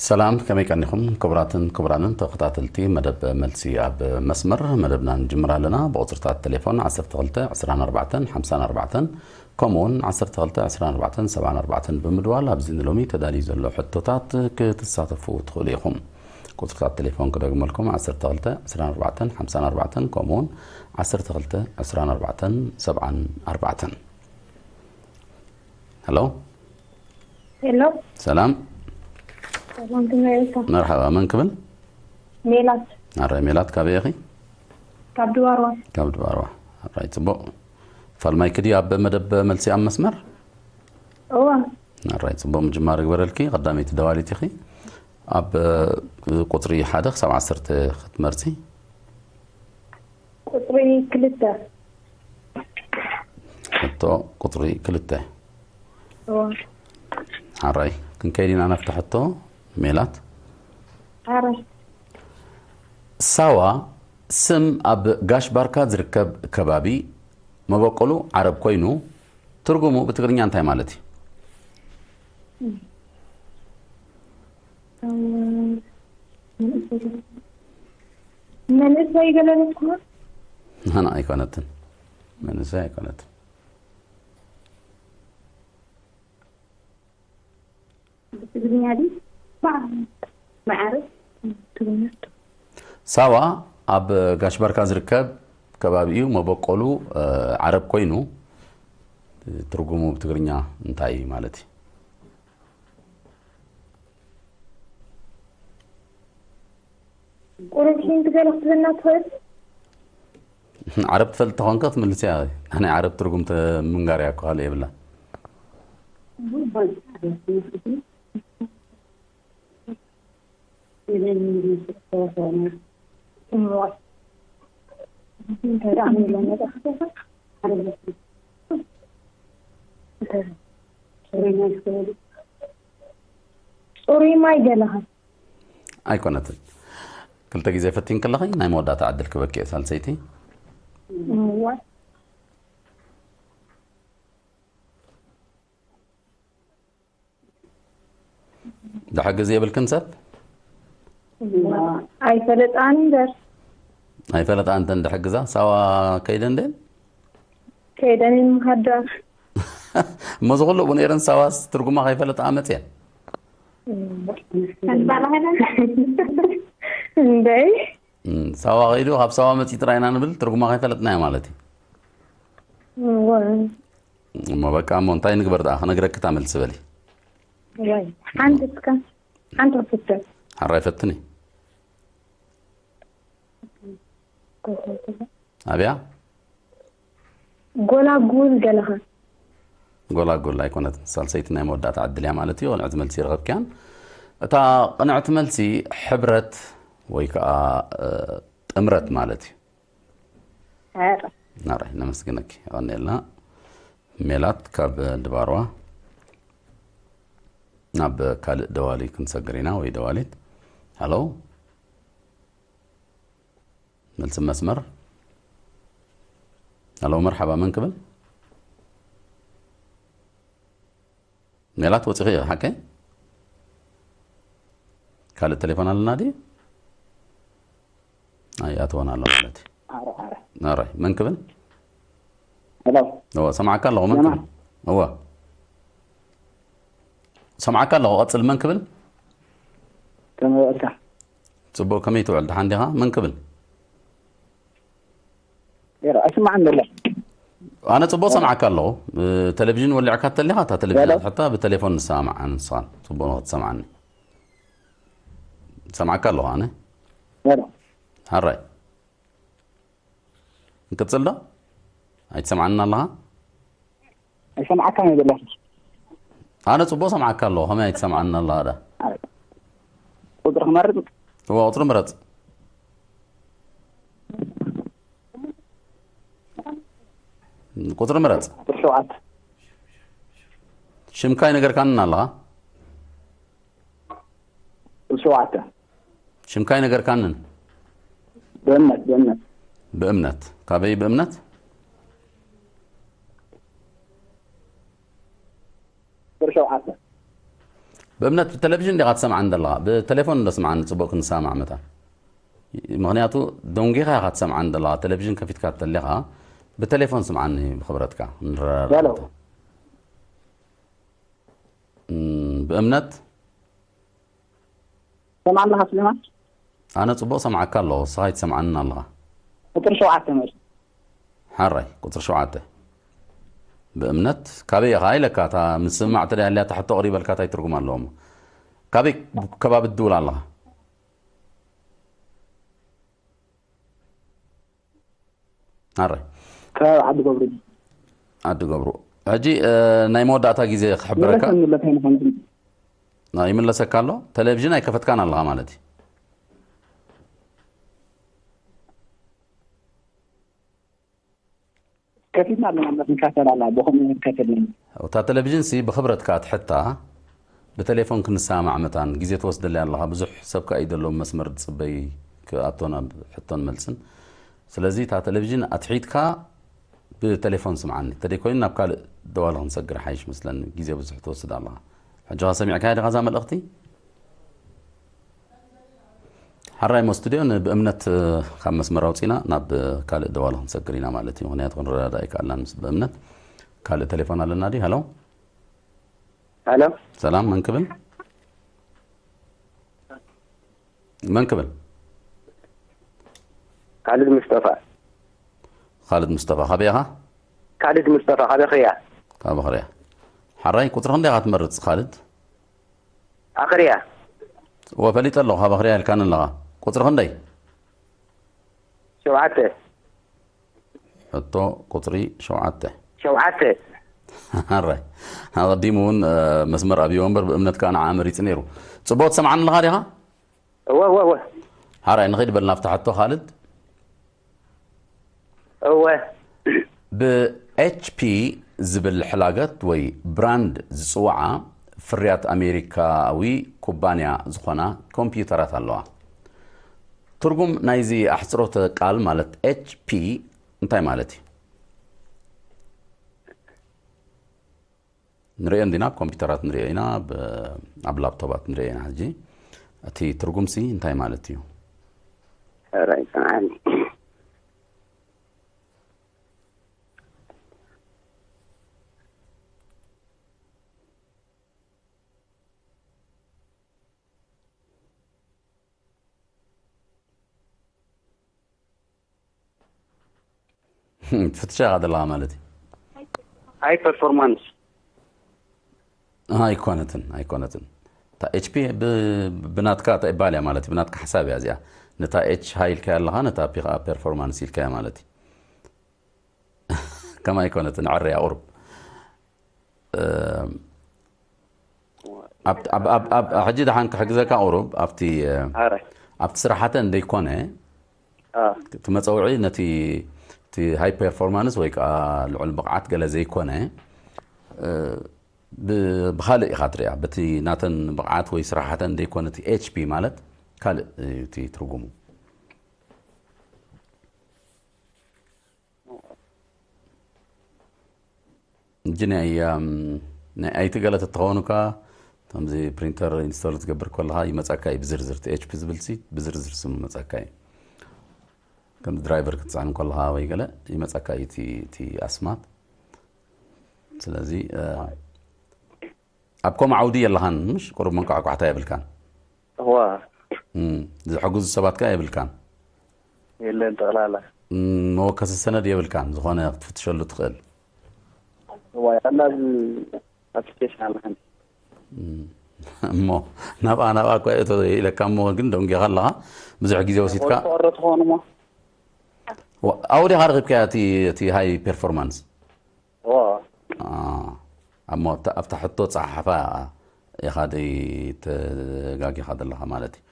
ሰላም፣ ከመይ ቀኒኹም ክቡራትን ክቡራንን ተኸታተልቲ መደብ መልሲ ኣብ መስመር? መደብና ንጅምር ኣለና። ብቁጽርታት ቴሌፎን ዓሰርተ ክልተ ዕስራን ኣርባዕተን ሓምሳን ኣርባዕተን፣ ከምኡ እውን ዓሰርተ ክልተ ዕስራን ኣርባዕተን ሰብዓን ኣርባዕተን ብምድዋል ኣብዚ ንሎሚ ተዳልዩ ዘሎ ሕቶታት ክትሳተፉ ትኽእሉ ኢኹም። ቁጽርታት ቴሌፎን ክደግመልኩም፣ ዓሰርተ ክልተ ዕስራን ኣርባዕተን ሓምሳን ኣርባዕተን፣ ከምኡ እውን ዓሰርተ ክልተ ዕስራን ኣርባዕተን ሰብዓን ኣርባዕተን። ሄሎ። ሄሎ። ሰላም። ሰላም፣ ከመይ ኢልካ? መርሓባ፣ መን ክብል? ሜላት። ኣረ ሜላት፣ ካበይ ኢኺ? ካብ ድባርዋ። ካብ ድባርዋ። ኣራይ፣ ጽቡቕ። ፋልማይኪ ድዩ ኣብ መደብ መልሲ ኣብ መስመር? እዋ። ኣራይ፣ ጽቡቕ ምጅማር ይግበረልኪ። ቀዳመይቲ ደዋሊት ኢኺ። ኣብ፣ እ፣ ቁጽሪ ሓደ ክሳብ ዓሰርተ ክትመርጺ። ቁጽሪ ክልተ። ሕቶ ቁጽሪ ክልተ። እዋ። ሓራይ፣ ክንከይድ ኢና ናብቲ ሕቶ ሜላት። ሓራይ። ሳዋ ስም ኣብ ጋሽ ባርካ ዝርከብ ከባቢ መበቆሉ ዓረብ ኮይኑ፣ ትርጉሙ ብትግርኛ እንታይ ማለት እዩ? እም፣ መንእሰይ ገለ ትኾን? ናና ኣይኮነትን። መንእሰይ ኣይኮነትን። ብትግርኛ ድዩ? ማዕረ ትግርኛ። ሳዋ ኣብ ጋሽ ባርካ ዝርከብ ከባቢ እዩ። መበቆሉ፣ እ፣ ዓረብ ኮይኑ፣ ትርጉሙ ብትግርኛ እንታይ ማለት እዩ? ቁሩብ ሂንት ገለ ክትህበና ትኽእል? ዓረብ ትፈልጥ ተኾንካ ክትምልስ እያ። ናይ ዓረብ ትርጉም ተ-፣ ምንጋር እያ እኮ፣ ካልእ የብላ። ጽሩይ ማይ ገለኻ። ኣይኮነትን። ክልተ ግዜ ፈቲን ከለኺ ናይ መወዳእታ ዕድል ክበኪ እየ ሳልሰይቲ። እዋ። ድሕግዝ የብልክን ሰብ? ኣይፈለጣን እምበር። ኣይፈለጣን እንተን ድሕግዛ ሳዋ ከይደን ደን? ከይደን ይምሃዳ። እሞ ዝኹሉ እውን ኤረን ሳዋስ ትርጉማ ከይፈለጣ መፅየን? እምበይ። እም፣ ሳዋ ከይዱ ካብ ሳዋ መፂ ጥራይና ንብል ትርጉማ ከይፈለጥናዮ ማለት እዩ። እወ። እሞ በቃ እሞ እንታይ ንግበር ደኣ? ክነግረኪ እታ መልሲ በሊ። ወይ፣ ሓንቲ እስከ፣ ሓንቲ ክትፍትን። ሓራይ ፈትኒ። ኣብያ? ጎላጉል ገለኻ። ጎላጉል ኣይኮነትን። ሳልሰይቲ ናይ መወዳእታ ዕድል እያ ማለት እዩ። ቅንዕቲ መልሲ ይረኸብክያን። እታ ቅንዕቲ መልሲ ሕብረት ወይ ከዓ፣ እ፣ ጥምረት ማለት እዩ። ኧረ። ናራይ ነመስግነኪ። የቐንየልና። ሜላት ካብ ድባርዋ። ናብ ካልእ ደዋሊ ክንሰግር ኢና ወይ ደዋሊት። ሃሎ። መልሲ መስመር። ሃሎ፣ መርሓባ፣ መን ክብል? ሜላት ወፂኺ ኢኺ፣ ሓቀይ? ካልእ ቴሌፎን ኣለና ድዩ? ኣይኣተወን ኣሎ ማለት እዩ። ኣረ፣ ኣረ። ኣረ፣ መን ክብል? ሄሎ። እወ፣ ሰምዓካ ኣለኹ፣ መን ሰማዕ። ክብል? እወ። ሰምዓካ ኣለኹ፣ ቀጽል፣ መን ክብል? ከመይ ውዕልካ? ጽቡቕ፣ ከመይ ትውዕል? ደሓን ዲኻ? መን ክብል? ሄሎ፣ ኣይስማዕን ዘሎ። ኣነ ጽቡቕ ሰምዓካ ኣለኹ። እ፣ ቴሌቪዥን ወሊዕካ ተሊኻ፣ እታ ቴሌቪዥን ሄሎ። ሕታ ብቴሌፎን ንሰማማዕ፣ ንስኻን ጽቡቕ ንኽትሰምዓኒ። ሰምዓካ ኣለኹ ኣነ። ሄሎ። ሓራይ። ንቅጽል ዶ? ኣይትሰምዓንን ኣለኻ? ኣይሰምዓካን እየ ዘለኹ። ኣነ ጽቡቕ ሰምዓካ ኣለኹ። ከመይ ኣይትሰምዓንን ኣለኻ ዳ? ቁጽሪ ክመርጽ? እወ፣ ቁጽሪ ምረጽ። ቁጽሪ ምረጽ። ቁጽሪ ሸውዓተ። ሽምካ ኣይነገርካንን ኣለኻ? ቁጽሪ ሸውዓተ። ሽምካ ኣይነገርካንን? ብእምነት፣ ብእምነት። ብእምነት። ካበይ ብእምነት? ቁጽሪ ሸውዓተ። ብእምነት ብቴሌቪዥን ዲኻ ትሰምዓኒ ዘለኻ? ብቴሌፎን እንዶ ስምዓኒ፣ ጽቡቕ ክንሰማማዕ መታ። ምኽንያቱ ደንጊኻ ኢኻ ትሰምዓኒ ዘለኻ፣ ቴሌቪዥን ከፊትካ ተለኻ ብቴሌፎን ስምዓኒ ብኽብረትካ። ንረዳዳእ ሄሎ። መታ። እም፣ ብእምነት ሰማዕ ኣለኻ ስሌማን? ኣነ ጽቡቕ ሰምዓካ ኣለኹ፣ ንስኻ ኣይትሰምዓንን ኣለኻ። ቁጽሪ ሸውዓተ መልሲ። ሓራይ፣ ቁጽሪ ሸውዓተ። ብእምነት ካበይ ኢኻ ኢለካ፣ እታ ምስማዕ ተደልያ እታ ሕቶ ቅሪበልካ እንታይ ትርጉም ኣለዎ እሞ? ካበይ ከባቢ ትድውል ኣለኻ? ሓራይ። ካብ ዓዲ ገብሩ። ዓዲ ገብሩ። ሕጂ፣ እ፣ ናይ መወዳእታ ግዜ ክሕብረካ። ምለሰኒ ኣሎ፣ እንታይ ምዃኑ ግን። ና፣ ይምለሰካ ኣሎ። ቴሌቪዥን ኣይከፈትካን ኣለኻ ማለት እዩ። ከፊትና ኣለና፣ እምበር ንካፈል ኣላ፣ ብኸምኡ ንካፈል ኣለና። እታ ቴሌቪዥን ሲ ብኽብረትካ ትሕታ፣ ብቴሌፎን ክንሰማማዕ መታን፣ ግዜ ትወስደለይ ኣለኻ፣ ብዙሕ ሰብ ከኣ እዩ ዘሎ መስመር ዝጽበይ ክኣቶ ናብ ሕቶን መልስን። ስለዚ እታ ቴሌቪዥን ኣትሒትካ ብቴሌፎን ስምዓኒ። ተደይኮይኑ ናብ ካልእ ደዋል ክንሰግር ሓይሽ መስለኒ፣ ግዜ ብዙሕ ትወስድ ኣለኻ። ሕጂ ኸ ሰሚዕካያ ዲኻ እዛ መልእኽቲ? ሓራይ እሞ ስቱድዮ ንብእምነት፣ እ፣ ካብ መስመር ኣውጺና ናብ፣ እ፣ ካልእ ደዋል ክንሰግር ኢና ማለት እዩ። ምኽንያቱ ክንረዳዳእ ኣይከኣልናን ምስ ብእምነት። ካልእ ቴሌፎን ኣለና ድዩ? ሃሎ? ሃሎ? ሰላም፣ መን ክብል? መን ክብል? ካልድ ሙስጠፋ። ካልድ ሙስጠፋ፣ ካበይ ኢኻ? ካልድ ሙስጠፋ፣ ካብ ኣኽርያ። ካብ ኣኽርያ። ሓራይ፣ ቁጽሪ ክንደይ ኢኻ ትመርጽ ካልድ? ኣኽርያ። እወ፣ ፈሊጠ ኣለኹ፣ ካብ ኣኽርያ ኢልካኒ ኣለኻ። ቁጽሪ ክንደይ? ሸውዓተ። ሕቶ ቁጽሪ ሸውዓተ። ሸውዓተ። ሓራይ። ኣቐዲሙ እውን፣ እ፣ መስመር ኣብዮ እምበር ብእምነት ከኣ ንዓ መሪጹ ነይሩ። ጽቡቕ ትሰምዓኒ ኣለኻ ዲኻ? እወ፣ እወ፣ እወ። ሓራይ፣ ንኸይድ በል ናብታ ሕቶ ካልድ። እወ። ብ-ኤች ፒ ዝብል ሕላገት ወይ ብራንድ ዝጽውዓ ፍርያት ኣሜሪካዊ ኩባንያ ዝኾና ኮምፒውተራት ኣለዋ። ትርጉም ናይዚ ኣሕጽሮተ ቃል ማለት ኤች ፒ እንታይ ማለት እዩ? ንርእዮ እንዲና፣ ኮምፒውተራት ንርእዮ ኢና፣ ብ-፣ ኣብ ላፕቶባት ንርእዮ ኢና። ሕጂ እቲ ትርጉምሲ እንታይ ማለት እዩ? ሕራይ፣ ጽንዓኒ። ትፍትሻ ኢኻ ዘለኻ ማለት እዩ። ሃይ ፐርፎርማንስ። ኣይኮነትን፣ ኣይኮነትን። እታ ኤች ፒ ብ-፣ ብናትካ እታ ይባል እያ ማለት እዩ፣ ብናትካ ሓሳብ እያ እዚኣ። ነታ ኤች ሃይ ኢልካያ ኣለኻ፣ ነታ ፒ ኸዓ ፐርፎርማንስ ኢልካያ ማለት እዩ። ከማይ ኣይኮነትን፣ ዕረ እያ ቁሩብ። እ፣ ኣብ፣ ኣብ፣ ኣብ፣ ኣብ፣ ሕጂ ደሓን ክሕግዘካ ቁሩብ፣ ኣብቲ፣ እ፣ ኣረ። ኣብቲ ስራሓተን ዘይኮነ፣ አ። እቲ መጸውዒ ነቲ፣ እቲ ሃይ ፐርፎርማንስ ወይ ከዓ ልዑል ብቕዓት ገለ ዘይኮነ፣ እ፣ ብ-፣ ብኻልእ ኢኻ ትሪኣ። በቲ ናተን ብቕዓት ወይ ስራሓተን ዘይኮነ፣ እቲ ኤች ፒ ማለት ካልእ እዩ እቲ ትርጉሙ። ሕጂ ናይ፣ ኣም፣ ናይ ኣይቲ ገለ ተተኸውኑካ፣ ከምዚ ፕሪንተር ኢንስቶል ትገብር ከለኻ ይመጻካ እዩ ብዝርዝር፣ እቲ ኤች ፒ ዝብል ሲ ብዝርዝር ስሙ መጻካ እዩ። ከም ድራይቨር ክትጽዕን ከለኻ ወይ ገለ ይመጻካ እዩ እቲ፣ እቲ ኣስማት። ስለዚ፣ እ፣ ኣብ ከምኡ ዓውዲ የለኻን፣ ምሽ? ቁሩብ መንቋዕቋዕታ የብልካን። እዋ። እም፣ ዝሕግዙ ሰባት ከኣ የብልካን። የለን ጠቕላላ። እም፣ መወከሲ ሰነድ የብልካን፣ ዝኾነ ክትፍትሸሉ ትኽእል። እዋ፣ ያላ ኣብዚ ኣፕሊኬሽን ኣላ ሓንቲ። እም፣ እሞ ናብኣ፣ ናብኣ እኳ እቶ ኢለካ እሞ ግን ደንጊኻ ኣለኻ። ብዙሕ ግዜ ወሲድካ። ቆርቆሮ ትኸውን እሞ። ዋ-፣ ኣብኡ ዲኻ ረኺብካያ እቲ፣ እቲ ሃይ ፐርፎርማንስ? ኦ። አ፣ እሞ እታ፣ ኣብታ ሕቶ ጸሓሓፋ ኢኻ ደይ ተጋጊኻ ዘለኻ ማለት እዩ።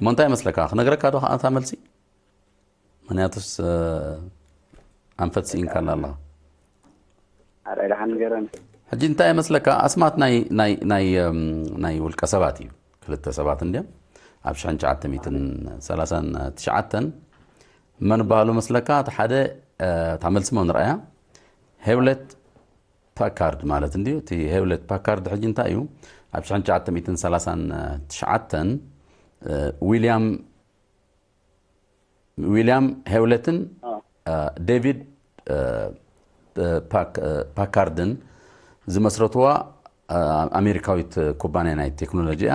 እሞ እንታይ ይመስለካ? ክነግረካ ዶ ከኣ እታ መልሲ? ምኽንያቱስ፣ እ፣ ኣንፈት ስኢንካላ ኣለኻ። ኣረ፣ ደሓን ንገረኒ። ሕጂ እንታይ ይመስለካ? ኣስማት ናይ፣ ናይ፣ ናይ፣ እም፣ ናይ ውልቀ ሰባት እዩ። ክልተ ሰባት እንድዮም። ኣብ ሽሕን ትሽዓተ ሚእትን ሰላሳን ትሽዓተን መን በሃሉ መስለካ? እቲ ሓደ፣ እ፣ እታ መልሲ እሞ ንርኣያ። ሄውለት ፓካርድ ማለት እንድዩ። እቲ ሄውለት ፓካርድ ሕጂ እንታይ እዩ? ኣብ ሽሕን ትሽዓተ ሚእትን ሰላሳን ትሽዓተን ዊልያም ዊልያም ሄውለትን ዴቪድ ፓካርድን ዝመስረትዋ ኣሜሪካዊት ኩባንያ ናይ ቴክኖሎጂ እያ።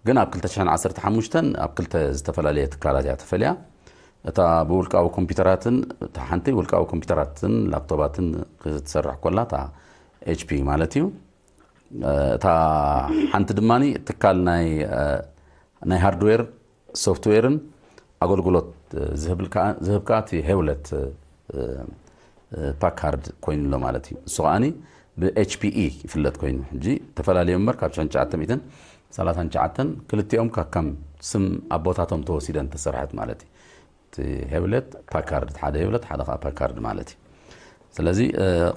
ግን ኣብ ክልተ ሽሕን ዓሰርተ ሓሙሽተን ኣብ ክልተ ዝተፈላለየ ትካላት እያ ተፈልያ። እታ ብውልቃዊ ኮምፒውተራትን እታ ሓንቲ ውልቃዊ ኮምፒውተራትን ላፕቶባትን ክትሰርሕ ኮላ እታ ኤች ፒ ማለት እዩ። እታ ሓንቲ ድማ ትካል ናይ ናይ ሃርድዌር ሶፍትዌርን ኣገልግሎት ዝህብ ከኣ እቲ ሄውለት ፓካርድ ኮይኑ ኣሎ ማለት እዩ። እሱ ከኣኒ ብኤች ፒ ኢ ይፍለጥ ኮይኑ ሕጂ ተፈላለዩ እምበር ካብ ሽሕን ትሽዓተ ሚእትን ሰላሳን ትሽዓተን ክልቲኦም ከከም ስም ኣቦታቶም ተወሲደን ተሰርሐት ማለት እዩ። እቲ ሄውለት ፓካርድ ሓደ ሄውለት ሓደ ከዓ ፓካርድ ማለት እዩ። ስለዚ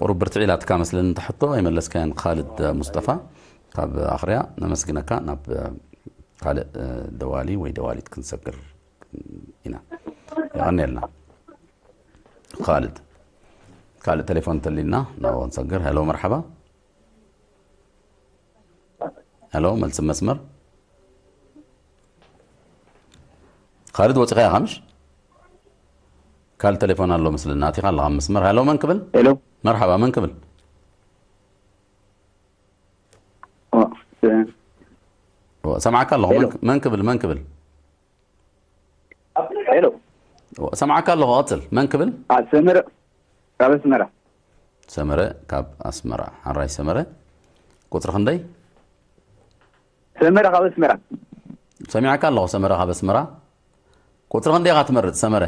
ቁሩብ ብርትዕ ኢላትካ መስለኒ እንተሕቶ ኣይመለስካያን። ካልድ ሙስጠፋ ካብ ኣኽርያ ነመስግነካ። ናብ ካልእ ደዋሊ ወይ ደዋሊት ክንሰግር ኢና። የቐንየልና ካልድ። ካልእ ቴሌፎን እንተሊና ናብኡ ክንሰግር። ሄሎ መርሓባ። ሄሎ መልሲ መስመር። ካልድ ወፂኻ ኢኻ ምሽ? ካልድ ቴሌፎን ኣሎ መስለኒ። ኣቲኻ ኣለኻ ኣብ መስመር። ሄሎ መን ክብል? ሄሎ። መርሓባ መን ክብል? ኦ፣ እ- ኦ፣ ሰምዓካ ኣለኹ። ሄሎ። መን ክ- መን ክብል? መን ክብል? ሄሎ። ኦ፣ ሰምዓካ ኣለኹ። ቀፅል። መን ክብል? አ፣ ሰመረ ካብ ኣስመራ። ሰመረ ካብ ኣስመራ። ሓራይ ሰመረ። ቁፅሪ ክንደይ? ሰመረ ካብ ኣስመራ። ሰሚዐካ ኣለኹ። ሰመረ ካብ ኣስመራ። ቁፅሪ ክንደይ ኢኻ ትመርፅ ሰመረ?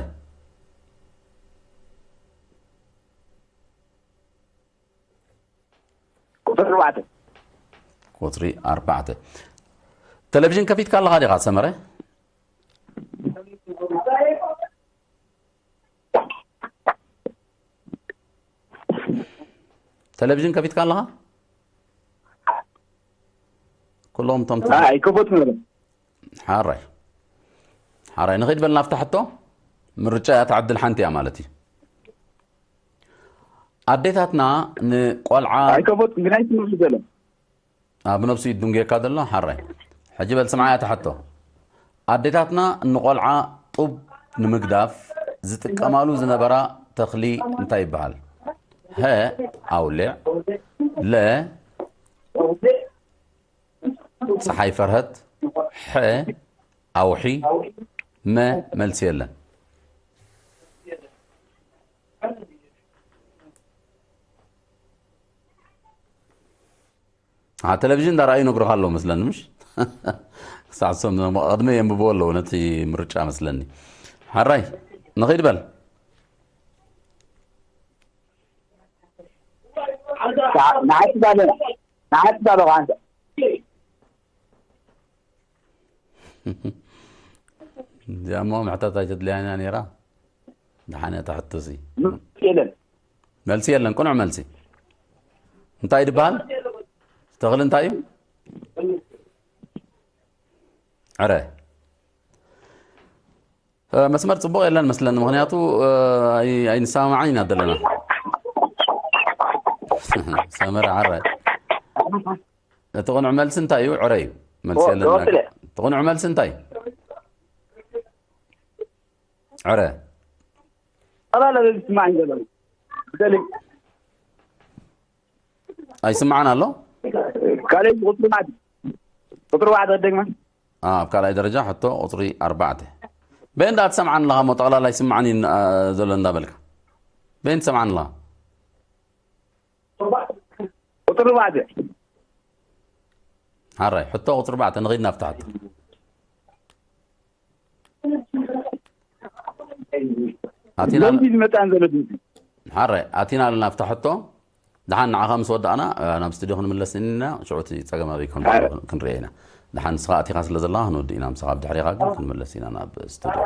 ቁፅሪ ኣርባዕተ። ቁፅሪ ኣርባዕተ። ቴሌቪዥን ከፊትካ ኣለኻ ዲኻ ሰመረ? ቴሌቪዥን ከፊትካ ኣለኻ? ኩሎም እቶም አ፣ ኣይከፈትኩ ነበር። ሓራይ ሓራይ ንኸይድ በልና ኣብታ ሕቶ። ምርጫ እያ፣ ትዓድል ሓንቲ እያ ማለት እዩ። ኣዴታትና ንቆልዓ ኣይከፈትኩ ግን ኣይትምርሱ ዘሎ። ኣብ ነብሱ እዩ ድንጌካ ዘሎ ሓራይ። ሕጂ በል ስምዓያ ትሓቶ። ኣዴታትና ንቆልዓ ጡብ ንምግዳፍ ዝጥቀማሉ ዝነበራ ተኽሊ እንታይ ይበሃል? ሀ ኣውሊዕ፣ ለ ፀሓይ ፈርሀት፣ ሐ ኣውሒ፣ መ መልሲ የለን። አ፣ ቴሌቪዥን እንዳረኣዩ ይነግሩኻ ኣለዉ መስለኒ፣ ምሽ? ክሳዕ እሶም ቅድመ የንብብዎ ኣለዉ ነቲ ምርጫ መስለኒ። ሓራይ ንኺድ በል። ንዓቲ ባለ ንዓቲ ባለ ኳንተ እዚኣ እሞ ምሕታት ኣይተድልያን እያ ነይራ። ደሓን እያ እታ ሕቶሲ። የለን። መልሲ የለን፣ ቅኑዕ መልሲ። እንታይ ድበሃል? ተኽሊ እንታይ እዩ? ዕረ። እ፣ መስመር ጽቡቕ የለን መስለኒ፣ ምኽንያቱ፣ እ፣ ኣይ-፣ ኣይንሰማማዕን ኢና ዘለና። ሰመረ ዓረ። እቲ ቅኑዕ መልሲ እንታይ እዩ? ዕረ እዩ። መልሲ ኦ፣ የለን። ዶ ወጥለ። እቲ ቅኑዕ መልሲ እንታይ እዩ? ዕረ። ኣባላ ዝስማዕ ዘሎ። በተለይ ኣይስማዕን ኣሎ። ካልኣይ ቁፅሪ ኣርባዕተ። ቁፅሪ ኣርባዕተ ደግመ። አ፣ ኣብ ካልኣይ ደረጃ ሕቶ ቁፅሪ ኣርባዕተ። በየን ደኣ ትሰምዓን ኣለኻ እሞ ጠቕላላ ኣይስማዕን እዩ፣ አ፣ ዘሎ እንዳበልካ። በየን ትሰምዓን ኣለኻ? ቁፅሪ ኣርባዕተ። ሓራይ፣ ሕቶ ቁፅሪ ኣርባዕተ ንኺድ ናብታ ሕቶ። ኣቲና ሎሚ ዝመፅኣን ዘሎ ድምፂ። ሓራይ፣ ኣቲና ኣለና ኣብታ ሕቶ። ደሓን ንዓኻ ምስ ወዳእና፣ እ፣ ናብ ስቱድዮ ክንምለስ ኢና። ሽዑ እቲ ጸገም ኣበይ ከም ዘሎ ኣረ። ክንርእዮ ኢና። ደሓን ንስኻ ኣቲኻ ስለ ዘለኻ ክንወድእ ኢና። ምሳኻ ኣብ ድሕሪኻ ግን ክንምለስ ኢና ናብ ስቱድዮ።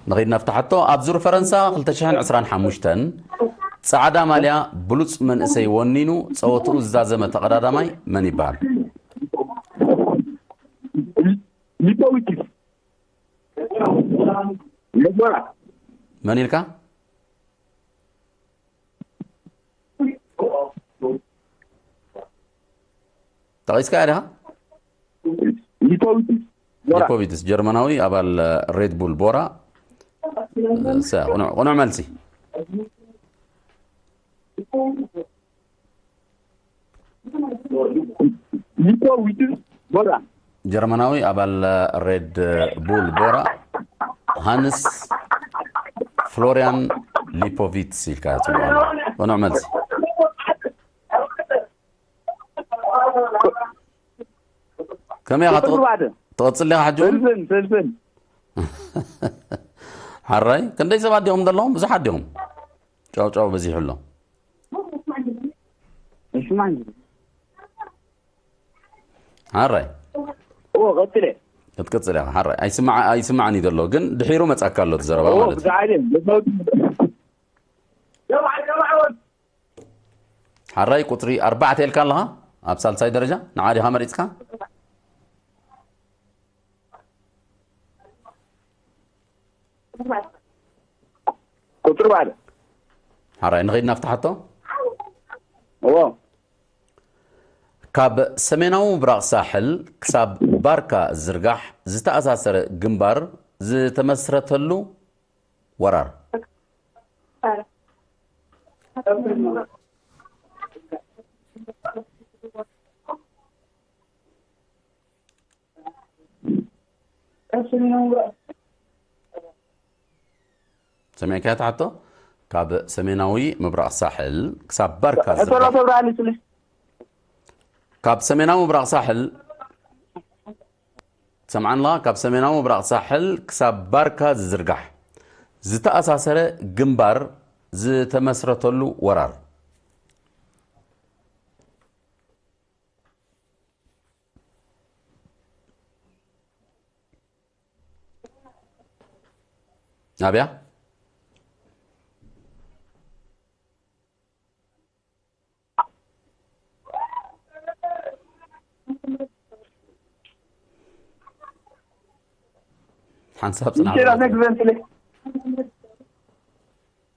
ንኸይድ ናብታ ሕቶ። ኣብ ዙር ፈረንሳ ክልተ ሽሕን ዕስራን ሓሙሽተን ጻዕዳ ማልያ ብሉጽ መንእሰይ ወኒኑ ጸወትኡ ዝዛዘመ ተቐዳዳማይ መን ይበሃል? ሊፖዊቲስ። መን ኢልካ? ጠቒስካ ዲኻ? ሊፖቪትስ ቦራ። ሊፖቪትስ ጀርመናዊ ኣባል ሬድ ቡል ቦራ። ሰ- ቅኑዕ ቅኑዕ መልሲ። ሊፖቪትስ ቦራ። ጀርመናዊ ኣባል ሬድ ቡል ቦራ ሃንስ ፍሎሪያን ሊፖቪትስ ኢልካ ትብሎ። ቅኑዕ መልሲ። ከመይ ኢኻ ትቕ- ትቕጽል ኢኻ ሕጂ እውን? ፍልፍል ፍልፍል። ሓራይ ክንደይ ሰባት ዲኹም ዘለኹም? ብዙሓት ዲኹም? ጫው ጫው በዚሑ ኣሎ። ሓራይ እዎ ቀጽለ። ክትቅጽል ኢኻ ሓራይ። ኣይስማዕ ኣይስማዕን እዩ ዘሎ ግን ድሒሩ መጻካ ኣሎ እቲ ዘረባ ማለት እዩ። ብዛዕባ ሓራይ ቁጽሪ ኣርባዕተ ኢልካ ኣለኻ ኣብ ሳልሳይ ደረጃ ንዓ ዲኻ መሪጽካ? ቁጽሪ ባለ። ሓራይ ንኸይድ ናፍትሓቶ። እዎ። ካብ ሰሜናዊ ምብራቕ ሳሕል ክሳብ ባርካ ዝርጋሕ ዝተኣሳሰረ ግንባር ዝተመስረተሉ ወራር። ሰሚዕካያ ትሓቶ ካብ ሰሜናዊ ምብራቕ ሳሕል ክሳብ ባርካ ዝርጋሕ ካብ ሰሜናዊ ምብራቕ ሳሕል ትሰምዓኒ ኣለኻ? ካብ ሰሜናዊ ምብራቕ ሳሕል ክሳብ ባርካ ዝዝርጋሕ ዝተኣሳሰረ ግንባር ዝተመስረተሉ ወራር። ኣብያ ሓንሳብ ጽናሕ።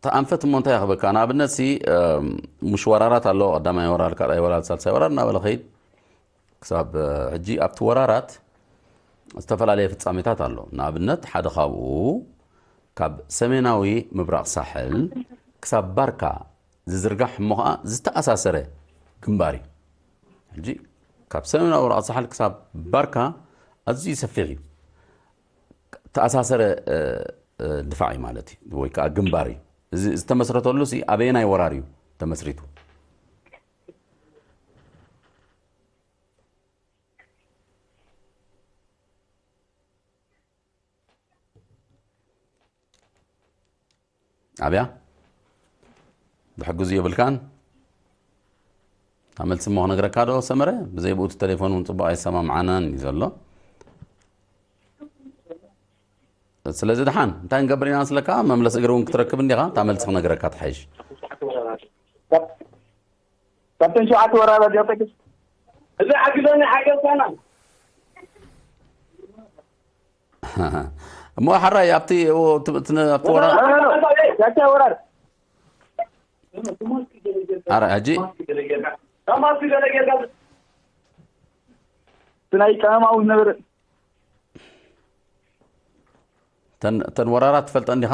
ተኣንፈት እሞ እንታይ ያኽበካ ንኣብነት ሲ ምሽ ወራራት ኣለዎ ቀዳማይ ወራር ካልኣይ ወራር ሳልሳይ ወራር እናበለ ኸይድ ክሳብ ሕጂ ኣብቲ ወራራት ዝተፈላለየ ፍጻሜታት ኣሎ። ንኣብነት ሓደ ካብኡ ካብ ሰሜናዊ ምብራቕ ሳሕል ክሳብ ባርካ ዝዝርጋሕ እሞ ኸዓ ዝተኣሳሰረ ግንባር እዩ። ሕጂ ካብ ሰሜናዊ ምብራቕ ሳሕል ክሳብ ባርካ ኣዝዩ ሰፊሕ እዩ። ተኣሳሰረ ድፋዕ እዩ ማለት እዩ ወይ ከዓ ግንባር እዩ። እዚ ዝተመስረተሉ ሲ ኣበየናይ ወራር እዩ ተመስሪቱ? ኣብያ ብሕግዙ የብልካን ኣመልሲ እሞ ክነግረካ ዶ ሰመረ? ብዘይ ብኡቲ ቴሌፎን እውን ፅቡቅ ኣይሰማምዓናን እዩ ዘሎ። ስለዚ ድሓን እንታይ ንገብር ኢና ስለካ መምለስ እግሪ እውን ክትረክብ እንዲኻ እታ መልሲ ክነግረካ ትሓይሽ። ካብተን ሸውዓተ ወራራት ጃፓክስ እዚ ሓግዘኒ ሓገዝካና። እሞ ሓራይ ኣብቲ ኣብቲ ወራ ያቻ ወራር ኣረ ሕጂ ትናይ ቀማማዊ ዝነበረ ተን ወራራት ትፈልጠ እንዲኻ?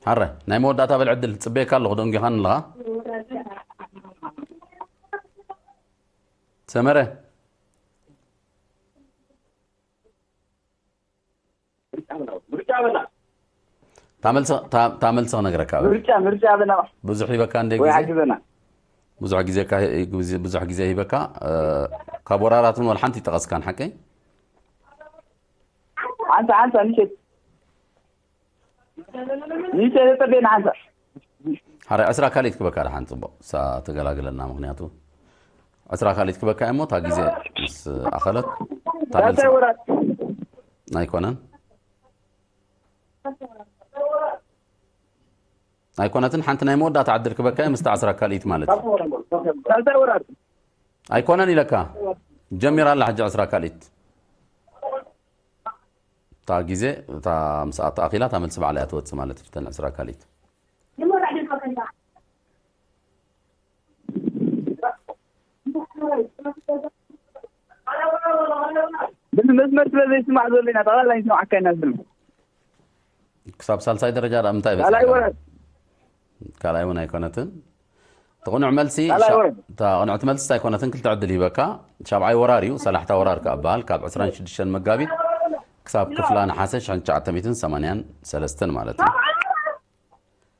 ሓረ ናይ መወዳእታ በል ዕድል ጽበየካ ኣለኹ ደንጊኻን ኣለኻ ሰመረ ታመልሰ ክነግረካ ምርጫ ምርጫ በና ብዙሕ ሂበካ እንደ ወይ ግዜ ሓግዘና ብዙሕ ግዜ ካ- ግዜ- ብዙሕ ግዜ ሂበካ እ፣ ካብ ወራራትን ወላ ሓንቲ ይጠቐስካን ሓቀይ ሓንሳ ሓንሳ ንሸት ንሸት ተጸበየና ሓንሳ ሓደ ዕስራ ካልኢት ክበካ ደሓን ጽቡቕ ሳ ተገላግለና ምክንያቱ ዕስራ ካልኢት ክበካ እሞ እታ ግዜ ምስ ኣኸለት እታ መልሲ ሳልሳይ ወራር ኣይኮነን ኣይኮነትን ሓንቲ ናይ መወዳእታ ዕድል ክበካ እየ ምስቲ ዕስራ ካልኢት ማለት እዩ ሳልሳይ ወራር ኣይኮነን ኢለካ ጀሚራ ኣላ ሕጂ ዕስራ ካልኢት እታ ግዜ እታ ምስ ኣተኣኺላ እታ መልሲ ባዕላ እያ ትወጽእ ማለት እዩ። ተን ዕስራ ካልኢት ብመስመር ስለ ዘይስማዕ ዘሎ ኢና ጠቕላላ ይስማዓካ ኢና ዝብል ክሳብ ሳልሳይ ደረጃ ዳ ምንታይ ካልኣይ በፂሕካ? ወራር ካልኣይ እውን ኣይኮነትን። እቲ ቅኑዕ መልሲ ካልኣይ ሻ- ወራር እታ ቅንዕቲ መልሲ ኣይኮነትን። ክልተ ዕድል ሂበካ። ሻብዓይ ወራር እዩ። ሰላሕታ ወራር ከኣ በሃል ካብ ዕስራን ሽዱሽተን መጋቢት ክሳብ ክፍላ ነሓሰ ሽሕን ትሽዓተ ሚእትን ሰማንያን ሰለስተን ማለት እዩ።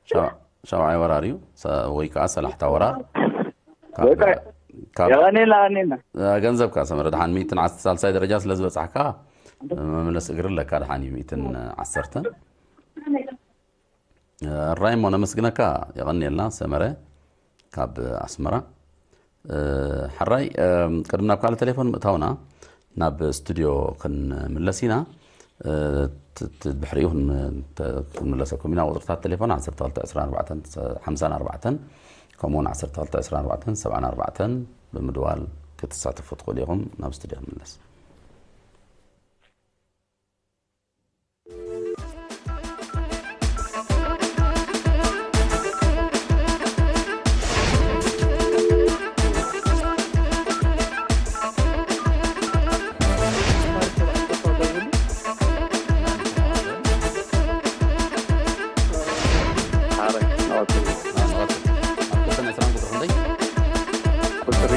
ሻ- ሻብዓይ ወራር እዩ ሰ- ወይ ከዓ ሰላሕታ ወራር ካብ- ወይ ከዓ- ካብ የቐኔልና የቐኔልና ገንዘብካ ሰመረ ድሓን ሚእትን ዓሰርተ ሳልሳይ ደረጃ ስለ ዝበጻሕካ መመለስ እግሪ ኣለካ። ድሓን እዩ ሚእትን ዓሰርተን። ራይሞ ነመስግነካ። የቐንየልና ሰመረ ካብ ኣስመራ። ሓራይ ቅድሚ ናብ ካልእ ቴሌፎን ምእታውና ናብ ስቱድዮ ክንምለስ ኢና። ድሕሪኡ ክንምለሰኩም ኢና። ቁፅርታት ቴሌፎን ዓሰርተ ክልተ ዕስራን ኣርባዕተን ሓምሳን ኣርባዕተን ከምኡውን ዓሰርተ ክልተ ዕስራን ኣርባዕተን ሰብዓን ኣርባዕተን ብምድዋል ክትሳተፉ ትኽእሉ ኢኹም። ናብ ስቱድዮ ክንምለስ። ቁፅሪ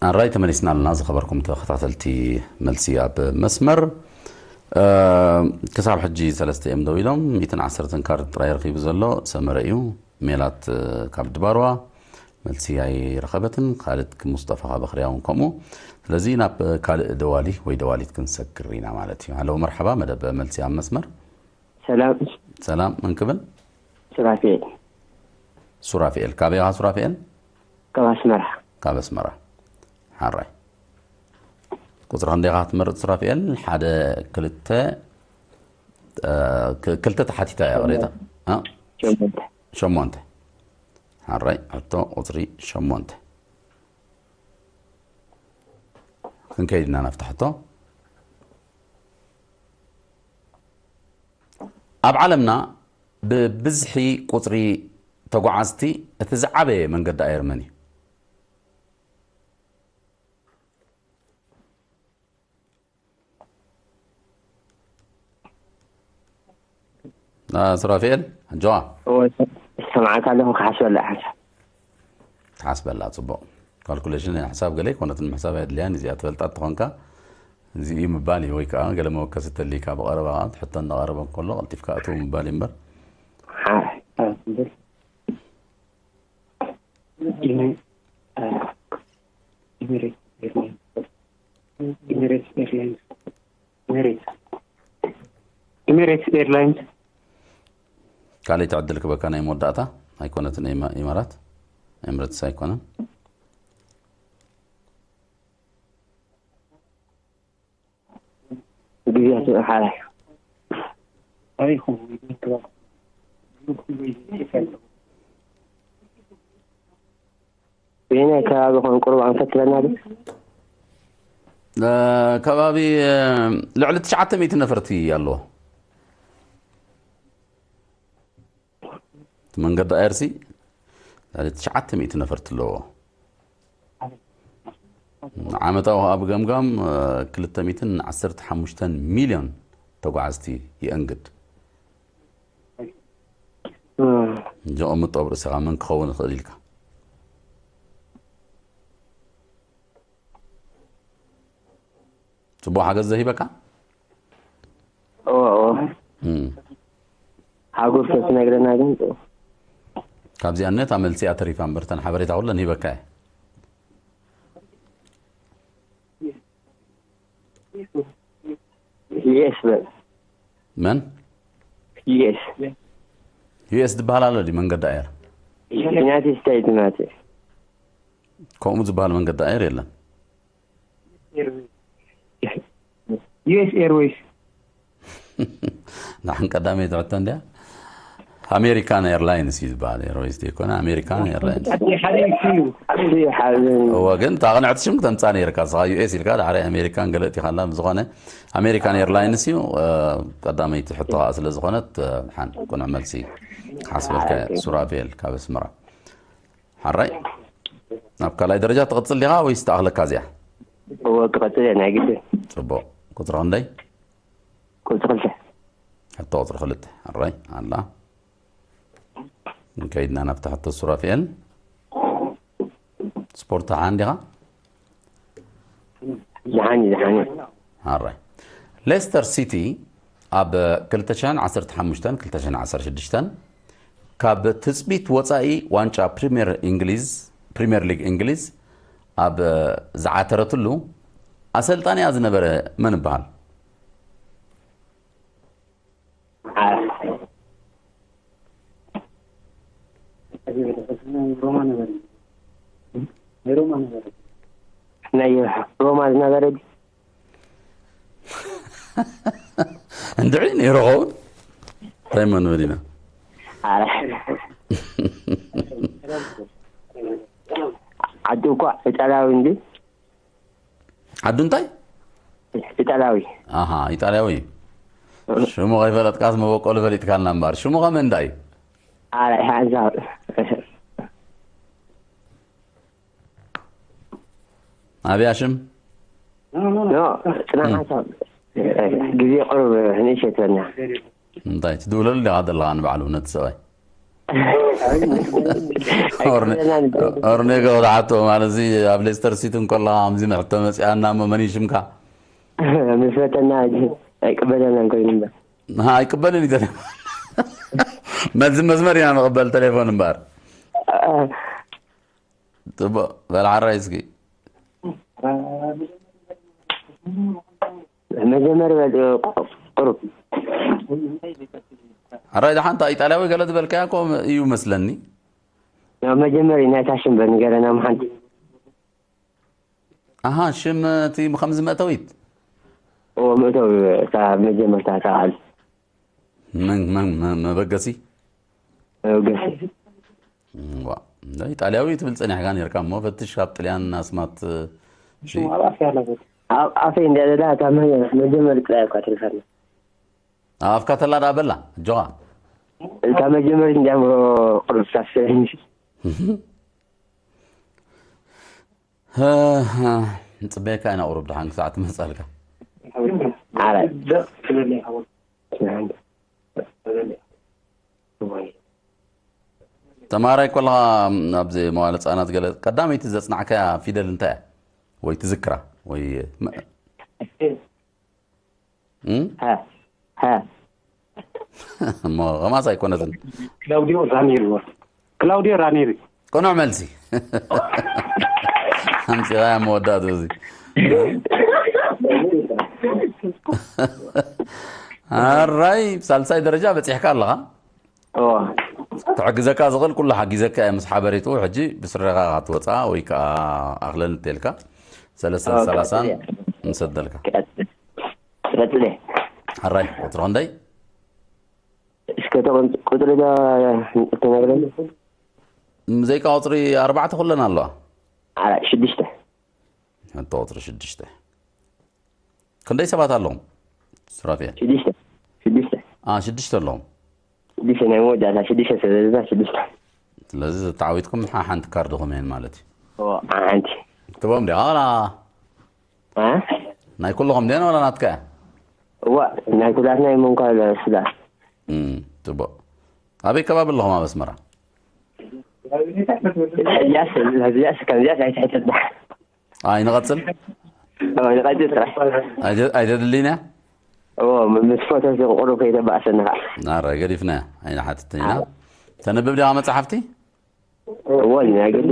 ኣራይ ተመሊስና ኣለና። ዝኸበርኩም ተኸታተልቲ መልሲ ኣብ መስመር ክሳብ ሕጂ ሰለስተ እዮም ደው ኢሎም። ሚእትን ዓሰርተን ካርድ ጥራይ ረኺቡ ዘሎ ሰመረ እዩ። ሜላት ካብ ድባርዋ መልሲ ኣይረኸበትን። ካልድ ሙስጠፋ ካብ ኣኽርያ እውን ከምኡ። ስለዚ ናብ ካልእ ደዋሊ ወይ ደዋሊት ክንሰግር ኢና ማለት እዩ። ሃለው መርሓባ፣ መደብ መልሲ ኣብ መስመር። ሰላም ሰላም፣ መን ክብል? ሱራፌል ሱራፌል። ካበይ ኢኻ ሱራፌል? ካብ ኣስመራ ካብ ኣስመራ። ሓራይ ቁፅሪ ክንደይ ኢኻ ክትመርፅ ሱራፌል? ሓደ ክልተ ክልተ ተሓቲታ እያ ቅሬታ። ሸሞንተ ሸሞንተ። ሓራይ ሕቶ ቁፅሪ ሸሞንተ። ክንከይድ ኢና ናብቲ ሕቶ። ኣብ ዓለምና ብብዝሒ ቁፅሪ ተጓዓዝቲ እቲ ዝዓበየ መንገዲ ኣየር መን እዩ? ሱራፌል ኣጆዋ ሰማዕካ ኣለኹ ክሓስበላ ሓንሳብ ትሓስበላ። ፅቡቕ ካልኩሌሽን ናይ ሓሳብ ገለ ኣይኮነትን፣ ምሕሳብ ኣየድልያን። እዚኣ ትፈልጣ ተኾንካ እዚ እዩ ምባል እዩ፣ ወይ ከዓ ገለ መወከሲ ተልይካ ብቐረባ ትሕቶ እናቐረበ ከሎ ቀልጢፍካ እትው ምባል እዩ እምበር። ኢሚሬትስ ኤርላይንስ ካልእ ዕድል ክበካ ናይ መወዳእታ ኣይኮነትን። ኢማራት ኤምረትስ ኣይኮነን። ግዜያት ሓራይ በየናይ ከባቢ ኮን ቁሩብ ኣንፈት ትበልና ዶ? ከባቢ ልዕሊ ትሽዓተ ሚእቲ ነፈርቲ ኣለዎ። እቲ መንገዲ ኣየርሲ ልዕሊ ትሽዓተ ሚእቲ ነፈርቲ ኣለዎ። ዓመታዊ ኣብ ገምጋም ክልተ ሚእትን ዓሰርተ ሓሙሽተን ሚልዮን ተጓዓዝቲ ይእንግድ። ጀቐምጦ ኣብ ርእስኻ መን ክኸውን ይኽእል ኢልካ? ጽቡቕ ሓገዝ ዘሂበካ? እዎ እዎ ሓጎስ ተትነግረና ግን ጽቡቕ። ካብዚኣ ነታ መልሲ እያ ተሪፋ እምበር እተን ሓበሬታ ኩለን ሂበካ እየ። ዩኤስ በል። መን? ዩኤስ ዩኤስ ዝበሃል ኣሎ ድዩ መንገዲ ኣየር? ዩናይትድ ስቴትስ ማለት እዩ። ከምኡ ዝበሃል መንገዲ ኣየር የለን። ዩኤስ ኤርዌይስ ንሓን ቀዳመይቲ ሕቶ እንድያ። ኣሜሪካን ኤርላይንስ እዩ ዝበሃል። ኤርዌይስ ዘይኮነ ኣሜሪካን ኤርላይንስ። ሓደ እዩ። እሱ ሓደ እወ ግን እታ ቅንዕቲ ሽም ክተምፃ ነይርካ ንስኻ ዩኤስ ኢልካ ዳሕራይ ኣሜሪካን ገለ እቲኻላ ብዝኾነ ኣሜሪካን ኤርላይንስ እዩ። ቀዳመይቲ ሕቶ ከዓ ስለ ዝኾነት ሓን ቁኑዕ መልሲ ሓስበልካ ሱራፌል ካብ ኣስመራ። ሓራይ ናብ ካልኣይ ደረጃ ትቕፅል ዲኻ ወይስ ተኣኽለካ እዚኣ? እወ ክቐፅል እየ ናይ ግድን። ፅቡቕ። ቁፅሪ ክንደይ? ቁፅሪ ክልተ። ሕቶ ቁፅሪ ክልተ። ሓራይ ኣላ። ከይድና ናብቲ ሕቶ ሱራፊኤል። ስፖርት ሓን ዲኻ? ዝሓኒ ዝሓኒ ሓራይ ሌስተር ሲቲ ኣብ ክልተ ሽሕን ዓሰርተ ሓሙሽተን ክልተ ሽሕን ዓሰርተ ሽዱሽተን ካብ ትፅቢት ወፃኢ ዋንጫ ፕሪምየር እንግሊዝ ፕሪምየር ሊግ እንግሊዝ ኣብ ዝዓተረትሉ ኣሰልጣኒኣ ዝነበረ መን ይበሃል? ሮማ ነበረ። ናይ ሮማ ነበረ። ናይ ሮማ ዝነበረ ድዩ? እንድዒ ነይሩ ኸውን እንታይ እሞ ንብል ኢና። ኣረ ዓዱ እኳ ኢጣልያዊ እንዲ ዓዱ እንታይ? ኢጣልያዊ ኣሃ ኢጣልያዊ። ሽሙ ከይፈለጥካስ መበቆሉ ፈሊጥካልና እምበር ሽሙ ከመ እንታይ? ኣረ ሓንሳብ ኣብያ ሽም ኖ ጽናሕ ሓንሳብ ግዜ ቅሩብ ንእሸት በልና እንታይ ትድውለሉ ዲኻ ዘለኻ ንባዕሉ ነቲ ሰብኣይ? ኦርኔጎ ክትሓቶ ማለት እዚ ኣብ ሌስተር ሲቲ እንከለኻ ከምዚ ሕቶ መፂኣና እሞ መን እዩ ሽምካ? ምስ ፈተና ሕጂ ኣይቅበለናን ኮይኑ እምበር ሃ ኣይቅበልን እዩ ተለ መዚ መስመር ኢና ንቕበል ቴሌፎን እምበር። ፅቡቕ በል ሓራይ እስኪ መጀመሪ በል ቁሩብ ሓራይ ደሓን እታ ኢጣልያዊ ገለ ዝበልካያ እኮ እዩ መስለኒ። መጀመሪ ናይታ ሽም በል ንገረና ምሓንቲ ኣሃ ሽም እቲ ከምዚ መእተዊት እዎ መእተዊ እታ መጀመርታ እታ ቃል መን መን መ- መበገሲ መበገሲ ዋ እንዳ ኢጣልያዊ ትብል ፀኒሕካ ነርካ እሞ ፈትሽ ካብ ጥልያን ኣስማት ሽሙ ኣብ ኣፍያ ኣለበት። ኣብ ኣፈይ እንድያ ዘላ እታ መ- መጀመሪ ጥራይ እኳ ትርፈና ኣብ ኣፍካ ተላ ዳ በላ ኣጆኻ እታ መጀመሪ እንድያ እሞ ቁሩብ ሳሰኒ ንፅበየካ ኢና ቁሩብ ደሓን ክሳዕ ትመፀልካ ኣረ ተማሃራይ ኮለኻ ኣብዚ መዋለ ህፃናት ገለ ቀዳመይቲ ዘፅናዕካያ ፊደል እንታይ እያ ወይ ትዝክራ ወይ መ- እም? ሃ ሃ እሞ ከማስ ኣይኮነትን ክላውዲዮ ራኒሪ ክላውዲዮ ራኒሪ ቅኑዕ መልሲ ኣምፂኻያ መወዳእቱ እዚ ኣራይ ሳልሳይ ደረጃ በፂሕካ ኣለኻ እዎ ክሕግዘካ ዝኽእል ኩሉ ሓጊዘካ እየ ምስ ሓበሬትኡ ሕጂ ብስረኻ ክትወፅኣ ወይ ከዓ ኣኽለን እንተልካ ሰለስተን ሰላሳን ንሰደልካ ቀጥለ ሓራይ ቁፅሪ ክንደይ እስከ ተቐምጥ ቁፅሪ ዶ ትነግረኒ ዘይቃ ቁፅሪ ኣርባዕተ ኩለን ኣለዋ ኣራ ሽዱሽተ ሕቶ ቁፅሪ ሽዱሽተ ክንደይ ሰባት ኣለዎም ሱራፌል ሽዱሽተ ሽዱሽተ አ ሽዱሽተ ኣለዎም ሽዱሽተ ናይ መወዳእታ ሽዱሽተ ስለዝዛ ሽዱሽተ ስለዚ ተዓዊትኩም ሓ- ሓንቲ ካርድኹም እየን ማለት እዩ እዎ ሓንቲ ትቦም ዲኻ ዋላ አ ናይ ኩልኹም ድየን ዋላ ናትካ እያ እዋ ናይ ኩላትና ይመንኳ ስዳ እም፣ ፅቡቅ ኣበይ ከባቢ ኣለኹም ኣብ ኣስመራ ሕያስ ሕያስ ከምዚያስ ኣይትሕተት ዳ ኣይ ንቐፅል ንቐፅል ጥራሕ ኣይተ- ኣይተድልይን እያ እዎ ምስ ፎቶ ዝቁሩ ከይተባእሰኒ ከዓ ናረ ገዲፍና እያ ኣይንሓትትን ኢና ተንብብ ዲኻ መፅሓፍቲ እዎ ናይ ግዲ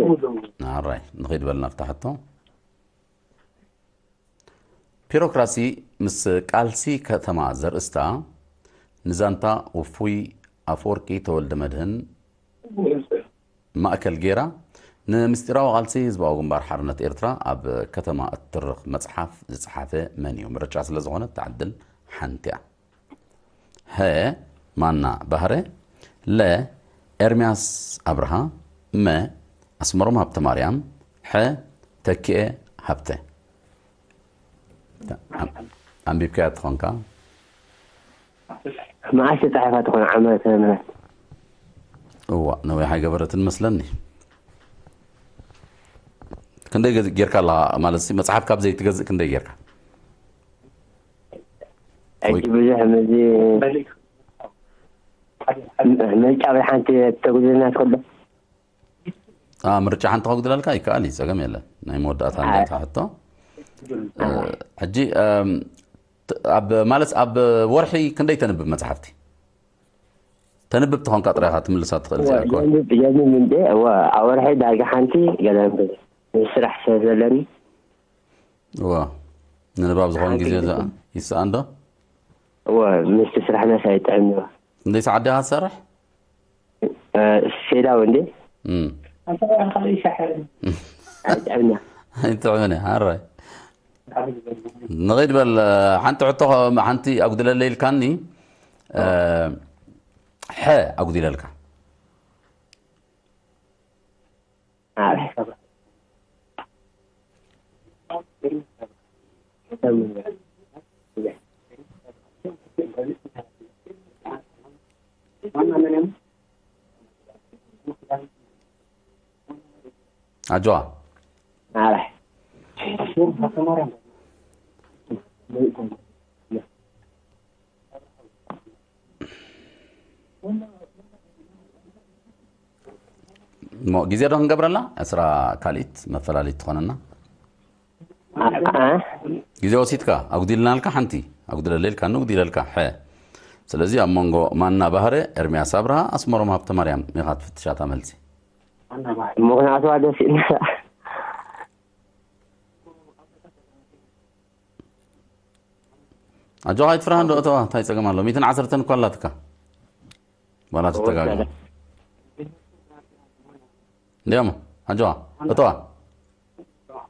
ናራይ ንኸይድ በልና ፍታሕቶ ቢሮክራሲ ምስ ቃልሲ ከተማ ዘርእስታ ንዛንታ ውፉይ ኣፈወርቂ ተወልደ መድህን ማእከል ገይራ ንምስጢራዊ ቃልሲ ህዝባዊ ግንባር ሓርነት ኤርትራ ኣብ ከተማ እትርኽ መጽሓፍ ዝጸሓፈ መን እዩ? ምርጫ ስለ ዝኾነ እታ ዕድል ሓንቲ እያ። ሀ ማና ባህረ፣ ለ ኤርምያስ ኣብርሃ፣ መ ኣስመሮም ሃብተማርያም፣ ሐ ተኪኤ ሃብተ። ኣንቢብካያ ትኾንካ? መዓስ ተጻሒፋ ትኾን ዓመተ ምህረት? እዋ ነዊሕ ኣይገበረትን መስለኒ። ክንደይ ገዝ- ጌርካ ኣለኻ ማለት ሲ መጽሓፍ ካብ ዘይትገዝእ ክንደይ ጌርካ? ሕጂ ብዙሕ ምዚ ምርጫ ወይ ሓንቲ ተጉድልና ትኽእል ዶ? አ ምርጫ ሓንቲ ከጉድለልካ ይከኣል እዩ፣ ጸገም የለን። ናይ መወዳእታ እንዲያ እታ ሕቶ። እ፣ ሕጂ እም፣ ት- ኣብ ማለት ኣብ ወርሒ ክንደይ ተንብብ መጽሓፍቲ? ተንብብ ተኾንካ ጥራይ ኢኻ ትምልሳ ትኽእል እዚኣ እኮ። ጀምብ ጀምብ እንዴ እወ ኣብ ወርሒ ዳርጋ ሓንቲ ገለ ንብል። ስራሕ ስለ ዘለኒ እወ ንንባብ ዝኾን ግዜ ዛ- ይስኣን ዶ? እወ ምስቲ ስራሕ መስ ኣይጥዕም እወ ክንደይ ሰዓት ዲኻ ትሰርሕ? ሴዳው እንዴ እም። ኣይጥዕምና ኣይጥዕምን እያ። ኣራይ ንኸይድ በል። ሓንቲ ሕቶ ሓንቲ ኣጉድለለ ኢልካኒ። ሐ ኣጉዲለልካ። ኣጆዋ እሞ ግዜ ዶ ክንገብረላ ዕስራ ካልኢት መፈላለይት ትኾነና። ግዜ ወሲድካ ኣጉዲልናልካ ሓንቲ ኣጉድለለይ ኢልካ ንጉዲለልካ ሐ። ስለዚ ኣብ መንጎ ማና ባህረ፣ ኤርምያስ ኣብርሃ፣ ኣስመሮም ሃብተማርያም ኢኻ ትፍትሻ እታ መልሲ። ምኽንያቱ ኣደሲእና ኣጆኻ ኣይትፍርሃ እንዶ እተዋ እንታይ ጸገም ኣሎ? ሚእትን ዓሰርተን እኳ ኣላትካ ዋላ ትተጋገ እንዲያሞ ኣጆኻ እተዋ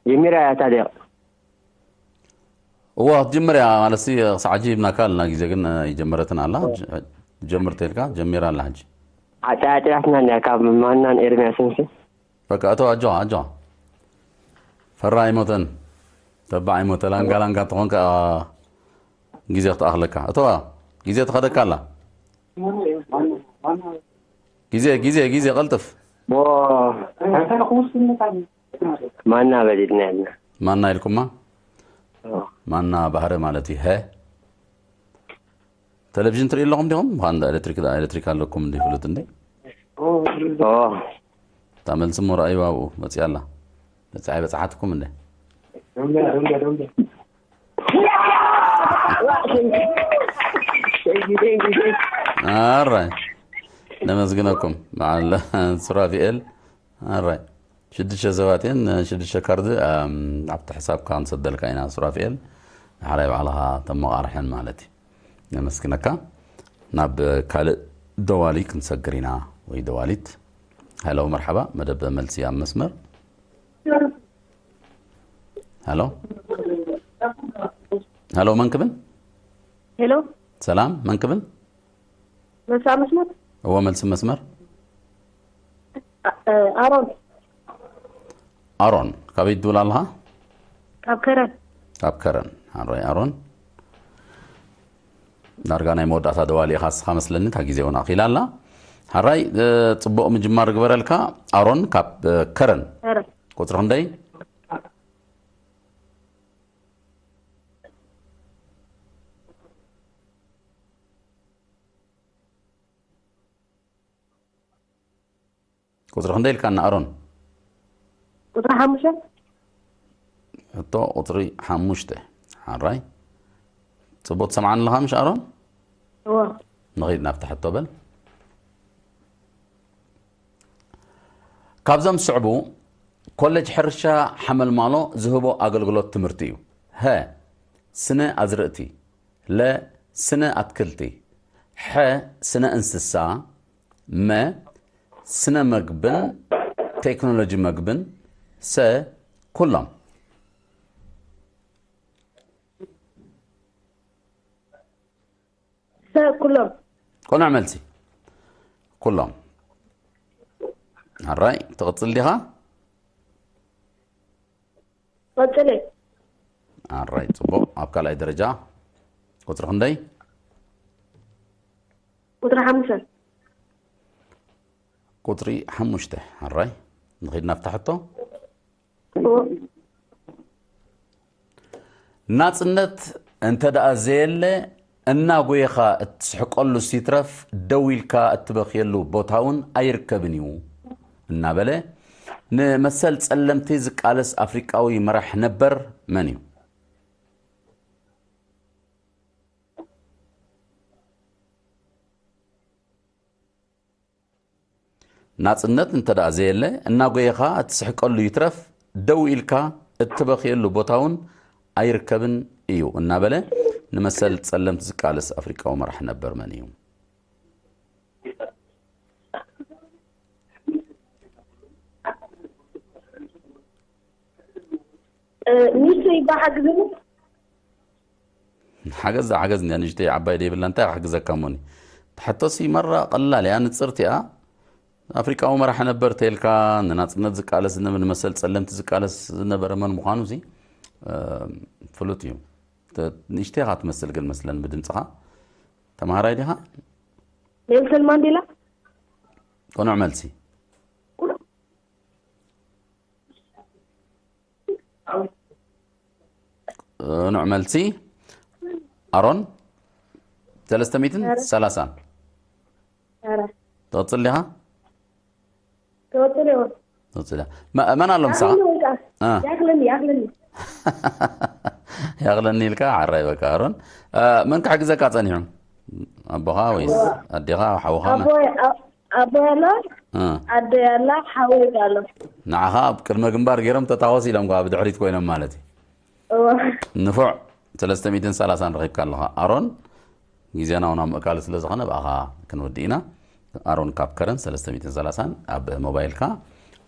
ጀሚራ እያ ታዲያ እዋ ክትጅምር እያ ማለት ሲ ክሳዕ ሕጂ ሂብናካ ኣለና ግዜ ግን ኣይጀመረትን ኣላ ጀምር ተልካ ጀሚራ ኣላ ሕጂ ኣጣያጢራትና እንዲያ ካብ ማናን ኤርሚያስን ሲ በቃ እተዋ ኣጆኻ ኣጆኻ ፈራ ኣይሞተን ተባዕ ኣይሞተ ላንጋ ላንጋ ተኾንካ ግዜ ክትኣኽለካ እተዋ ግዜ ትኸደካ ኣላ ግዜ ግዜ ግዜ ቀልጥፍ ማና በሊድና ያልና ማና ኢልኩማ ማና ባህረ ማለት እዩ ሀ ቴሌቪዥን ትርኢ ኣለኹም ዲኹም ብኻንዳ ኤሌክትሪክ ዳ ኤሌክትሪክ ኣለኩም እንዲ ፍሉጥ እንዲ እታ መልሲ እሞ ረኣይዋ ኣብኡ መፅያ ኣላ መፅዓ በፅሓትኩም እንደ ኣራይ ነመስግነኩም በዓል ሱራፊኤል ኣራይ ሽዱሽተ ሰባት እየን ሽዱሽተ ካርድ ኣብቲ ሕሳብካ ክንሰደልካ ኢና ሱራፊኤል ንሓራይ ባዕልኻ ተመቓርሐን ማለት እዩ ነመስግነካ ናብ ካልእ ደዋሊ ክንሰግር ኢና ወይ ደዋሊት ሃሎ መርሓባ መደብ መልሲ ኣብ መስመር ሃሎ ሃሎ መን ክብል ሄሎ ሰላም መን ክብል መልሳ መስመር እዎ መልሲ መስመር ኣሮን ኣሮን ካበይ ትብል ኣለኻ ካብ ከረን ካብ ከረን ሓራይ ኣሮን ዳርጋ ናይ መወዳእታ ደዋሊ ኢኻ ስኻ መስለኒ እታ ግዜ እውን ኣኺላ ኣላ ሓራይ ፅቡቕ ምጅማር ግበረልካ ኣሮን ካብ ከረን ከረን ቁፅሪ ክንደይ ቁፅሪ ክንደይ ኢልካና ኣሮን ቁፅሪ ሓሙሽተ ሕቶ ቁፅሪ ሓሙሽተ ሓራይ ፅቡቅ ትሰምዓኒ ኣለኻ ምሽ ኣሮን እዎ ንኸይድ ናብቲ ሕቶ በል ካብዞም ዝስዕቡ ኮሌጅ ሕርሻ ሓመልማሎ ዝህቦ ኣገልግሎት ትምህርቲ እዩ ሀ ስነ ኣዝርእቲ፣ ለ ስነ ኣትክልቲ፣ ሐ ስነ እንስሳ፣ መ ስነ መግብን ቴክኖሎጂ መግብን፣ ሰ ኩሎም። ሰ ኩሎም። ቅኑዕ መልሲ። ኩሎም። ኣራይ ትቕጽል ዲኻ? ቀጽለ። ኣራይ ጽቡቕ። ኣብ ካልኣይ ደረጃ ቁጽሪ ክንደይ? ቁጽሪ ሓሙሽተ። ቁጽሪ ሓሙሽተ። ኣራይ ንኺድ ናብታ ሕቶ። ናጽነት እንተ ደኣ ዘየለ፣ እናጎየኻ እትስሕቀሉስ ይትረፍ፣ ደው ኢልካ እትበኽየሉ ቦታ እውን ኣይርከብን እዩ እናበለ ንመሰል ጸለምቲ ዝቃለስ ኣፍሪቃዊ መራሕ ነበር መን እዩ? ናጽነት እንተ ደኣ ዘየለ፣ እናጎየኻ እትስሕቀሉ ይትረፍ፣ ደው ኢልካ እትበኽየሉ ቦታ እውን ኣይርከብን እዩ እናበለ ንመሰል ጸለምቲ ዝቃለስ ኣፍሪቃዊ መራሕ ነበር መን እዩ? እ፣ ሚሱ ይበሃል ግዜ ሓገዝ ሓገዝ እንድያ ንእሽተይ ዓባይ ደይብላ እንታይ ክሕግዘካ እሞኒ? ሕቶሲ መራ ቀላል እያ ንጽርቲ እያ። ኣፍሪቃዊ መራሒ ነበር ተልካ ንናጽነት ዝቃለስ ዝነበ ንመሰል ጸለምቲ ዝቃለስ ዝነበረ መን ምዃኑ ሲ ፍሉጥ እዩ። ንእሽተይ ኢኻ ትመስል ግን መስለን ብድምጽኻ። ተማሃራይ ዲኻ? ኔልሰን ማንዴላ። ቅኑዕ መልሲ። ቅኑዕ መልሲ። ኣሮን ሰለስተ ሚእትን ሰላሳን። ትቕጽል ዲኻ? ትቕጽል እየ። ትቕጽል እያ። መ- መን ኣሎ ምሳኻ? ያክለኒ ወይ ከዓ እ። ያክለኒ ያክለኒ። ያኽለኒ ኢልካ ዓራይ በቃ ኣሮን። እ፣ መን ክሕግዘካ ጸኒሑ? ኣቦኻ ወይስ ኣዴኻ ሓውኻ መን? ኣቦይ ኣ- ኣቦይ ኣሎ፣ እ። ኣደይ ኣላ፣ ሓወይ ኣሎ። ንዓኻ ኣብ ቅድመ ግንባር ገይሮም ተታኮስ ኢሎም ከኣ ብድሕሪት ኮይኖም ማለት እዩ። እወ። ንፉዕ። ሰለስተ ሚእትን ሰላሳን ረኺብካ ኣለኻ ኣሮን። ግዜና እውን ኣብ ምእካል ስለ ዝኾነ ብኣኻ ክንወድእ ኢና። ኣሮን ካብ ከረን ሰለስተ ሚእትን ሰላሳን ኣብ ሞባይልካ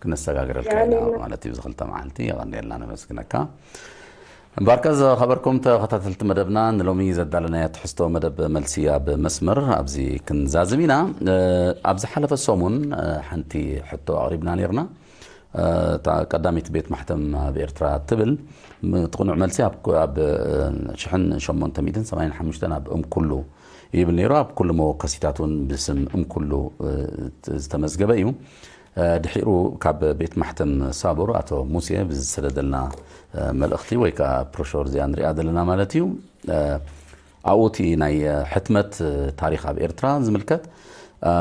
ክነሰጋግረልካ ኢና ማለት እዩ። እዚ ክልተ መዓልቲ የቐንየልና ነመስግነካ። እምበኣርከ ዝኸበርኩም ተኸታተልቲ መደብና ንሎሚ ዘዳለናዮ ትሕዝቶ መደብ መልሲ ኣብ መስመር ኣብዚ ክንዛዝም ኢና። እ፣ ኣብ ዝሓለፈ ሰሙን እ፣ ሓንቲ ሕቶ ኣቕሪብና ነይርና። እ፣ እታ ቀዳሚት ቤት ማሕተም ኣብ ኤርትራ ትብል ም- እቲ ቅኑዕ መልሲ ኣብ ኣብ ሽሕን ሸሞንተ ሚእትን ሰማንያን ሓሙሽተን ኣብ እምኩሉ ይብል ነይሩ። ኣብ ኩሉ መወከሲታት እውን ብስም እምኩሉ እ፣ ዝተመዝገበ እዩ። እ፣ ድሒሩ ካብ ቤት ማሕተም ሳቡር ኣቶ ሙሴ ብዝሰደደልና እ፣ መልእኽቲ ወይ ከዓ ፕሮሾር እዚኣ ንሪኣ ዘለና ማለት እዩ። እ፣ ኣብኡ እቲ ናይ እ፣ ሕትመት እ፣ ታሪኽ ኣብ ኤርትራ ዝምልከት እ፣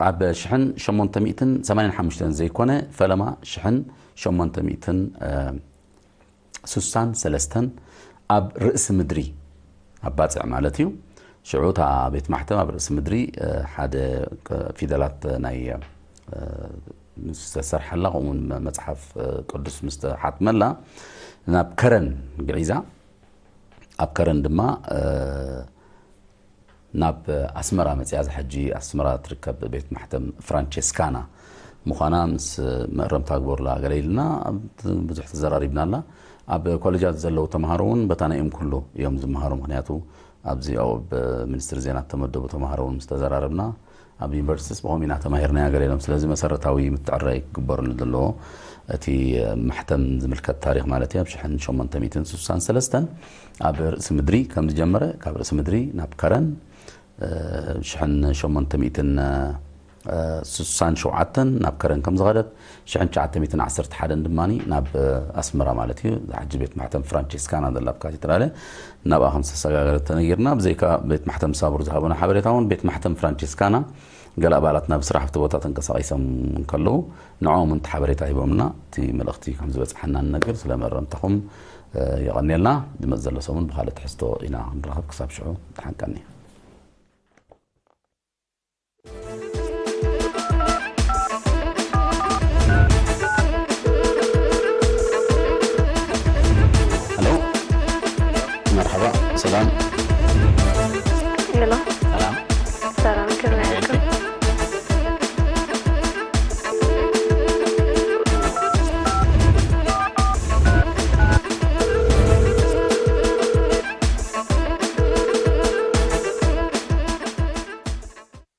ኣብ ሽሕን ሸሞንተ ሚእትን ሰማንያን ሓሙሽተን ዘይኮነ ፈለማ ሽሕን ሸሞንተ ሚእትን እ፣ ስሳን ሰለስተን ኣብ ርእሲ ምድሪ ኣብ ባጽዕ ማለት እዩ። ሽዑ እታ ቤት ማሕተም ኣብ ርእሲ ምድሪ እ፣ ሓደ እ፣ ፊደላት ናይ እ፣ ዝተሰርሐላ ከምኡውን መ- መጽሓፍ እ፣ ቅዱስ ምስ ተሓትመላ ናብ ከረን ግዒዛ ኣብ ከረን ድማ እ፣ ናብ ኣስመራ መጽያ እዛ ሕጂ ኣስመራ ትርከብ ቤት ማሕተም ፍራንቸስካና ምዃና ምስ መእረምታ ግበሩላ ገለ ኢልና ኣብ ብዙሕ ተዘራሪብናላ። ኣብ ኮሌጃት ዘለዉ ተምሃሮ እውን በታ ናይ እምኩሉ እዮም ዝመሃሩ። ምክንያቱ ኣብዚ ኣብ ሚኒስትሪ ዜና እተመደቡ ተምሃሮ እውን ምስ ተዘራረብና ኣብ ዩኒቨርሲቲስ ብኸምኡ ኢና ተማሂርናያ ገለ ኢሎም። ስለዚ መሰረታዊ ምትዕራይ ክግበረሉ ዘለዎ እቲ ማሕተም ዝምልከት ታሪኽ ማለት እዩ ኣብ ሽሕን ሸሞንተ ሚእትን ስሳን ሰለስተን ኣብ ርእሲ ምድሪ ከም ዝጀመረ ካብ ርእሲ ምድሪ ናብ ከረን ሽሕን ሸሞንተ ሚእትን ስሳን ሸውዓተን ናብ ከረን ከም ዝኸደት ሽሕን ትሽዓተ ሚእትን ዓሰርተ ሓደን ድማ ናብ ኣስመራ ማለት እዩ ሕጂ ቤት ማሕተም ፍራንቸስካና ዘላ ኣብ ካቴድራለ ናብኣ ከም ዝተሰጋገረት ተነጊርና። ብዘይካ ቤት ማሕተም ሳቡር ዝሃበና ሓበሬታ እውን ቤት ማሕተም ፍራንቸስካና ገለ ኣባላት ናብ ስራሕ ኣብቲ ቦታ ተንቀሳቒሶም እንከለዉ ንዕኦም እቲ ሓበሬታ ሂቦምና እቲ መልእኽቲ ከም ዝበፅሓና ንነግር። ስለ መረምታኹም የቐንየልና። ዝመፅ ዘሎ ሰሙን ብካልእ ትሕዝቶ ኢና ክንራኸብ። ክሳብ ሽዑ ተሓንቀኒ።